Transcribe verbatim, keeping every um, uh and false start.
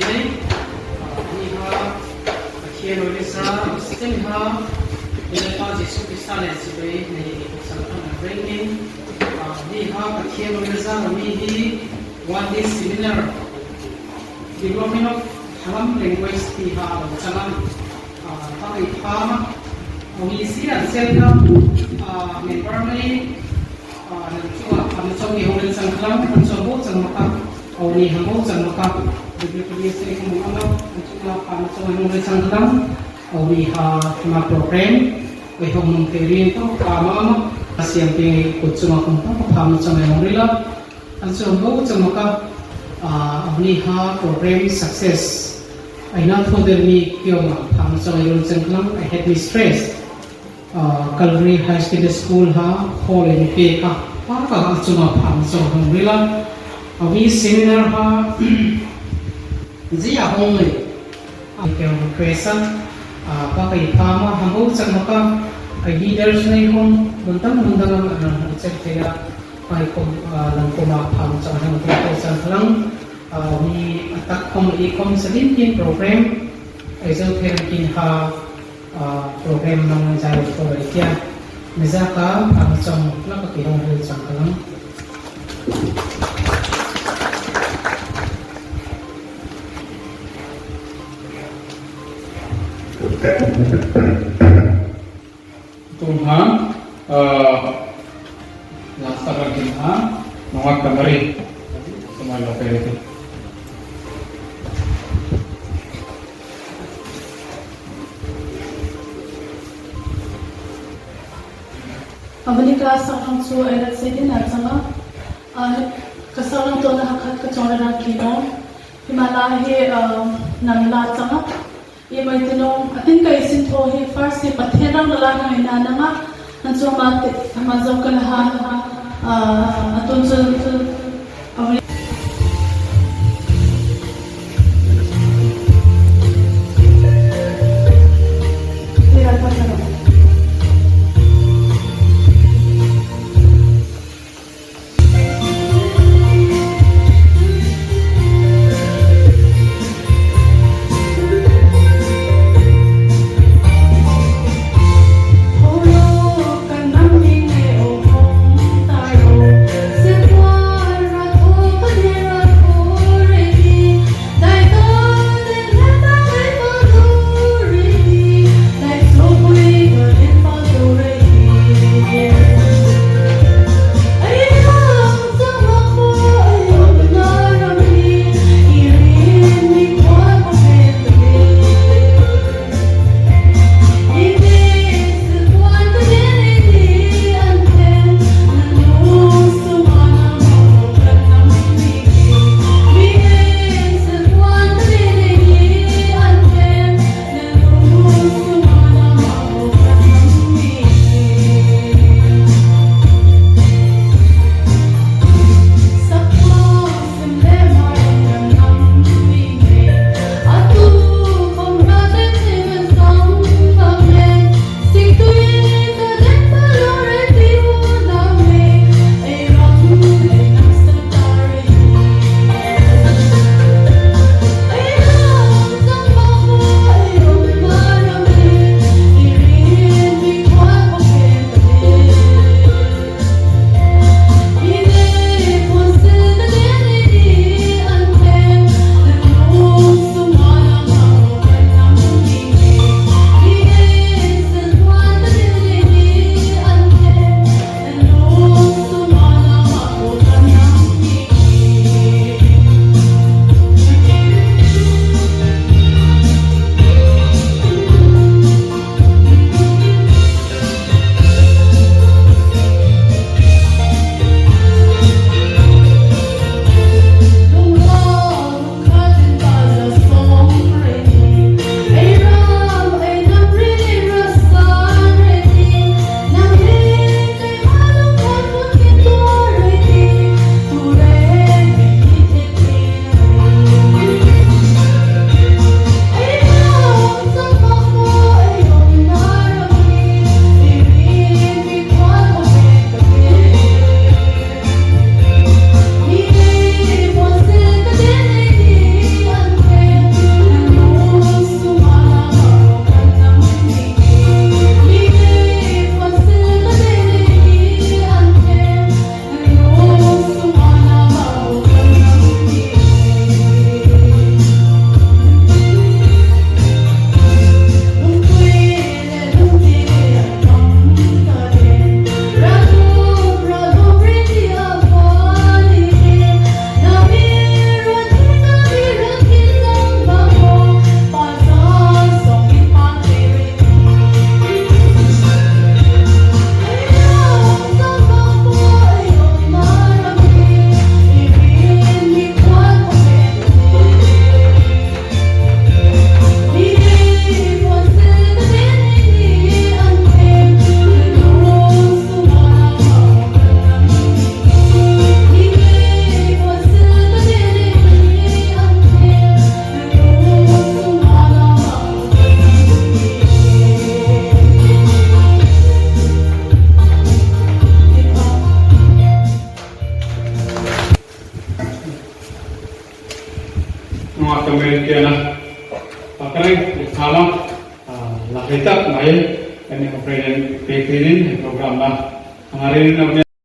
Niha, Pathian risa, siteni ha, Pilato Jisu Krista le sibai, nini iko sangkang ringin. Niha, Pathian risa, nihi, one day seminar, development of Halam language, niha, chalam, ah, tari phama, oni si, ah, self, ah, member ni, Ah, nangchunga phamchong ni hwnwi chang khlang, phamchong bo chang maka, oni hambo chang maka, degree previous ni hwnwi ama, nangchunga phamchong ni hwnwi chang khlang, oni ha ma program, oi hong mung te rin to, pama ama, asiam te kuchunga kumpa, phamchong ni hwnwi la, nangchunga bo chang maka, ah, oni ha program success, aina thoder ni kioma, phamchong ni hwnwi chang khlang, I had mistress. Ah, Calvary High Secondary School ha hall ni pe ka pa ka ha chuma phang chong hong rila. Abi seminar ha ji a hong ni. Abi ke hong kwesa, ah, pa ka i pa ma hambo chang ma ka, ah, leaders ni hong buntang buntang ang ang hong chek te ya. Pai kom, ah, lang koma phang chong hong te ko chang lang. Ah, abi atak kom i kom seventeen program. Ai zo te kin ha. Ah, program nang jai ko bai kya. Mejaka ang chong la ka kihong hil chang kalang. Tum ha, ah, last time kin ha, nongak kamari. Semua lo kaya itu. Aboni class sakang chu airak sedin achama. Ah, kasarang tona hakhat kachongra kino. Himala he, ah, nangla achama. Imai tino atin kai sin tho he first he pathe rang la nang ina nanga. Anchoma te, ama jong kala ha, ah, atun chun, chun, Makamil kiana pakrai thala lakhai tak mai ani operation pekirin program na hari na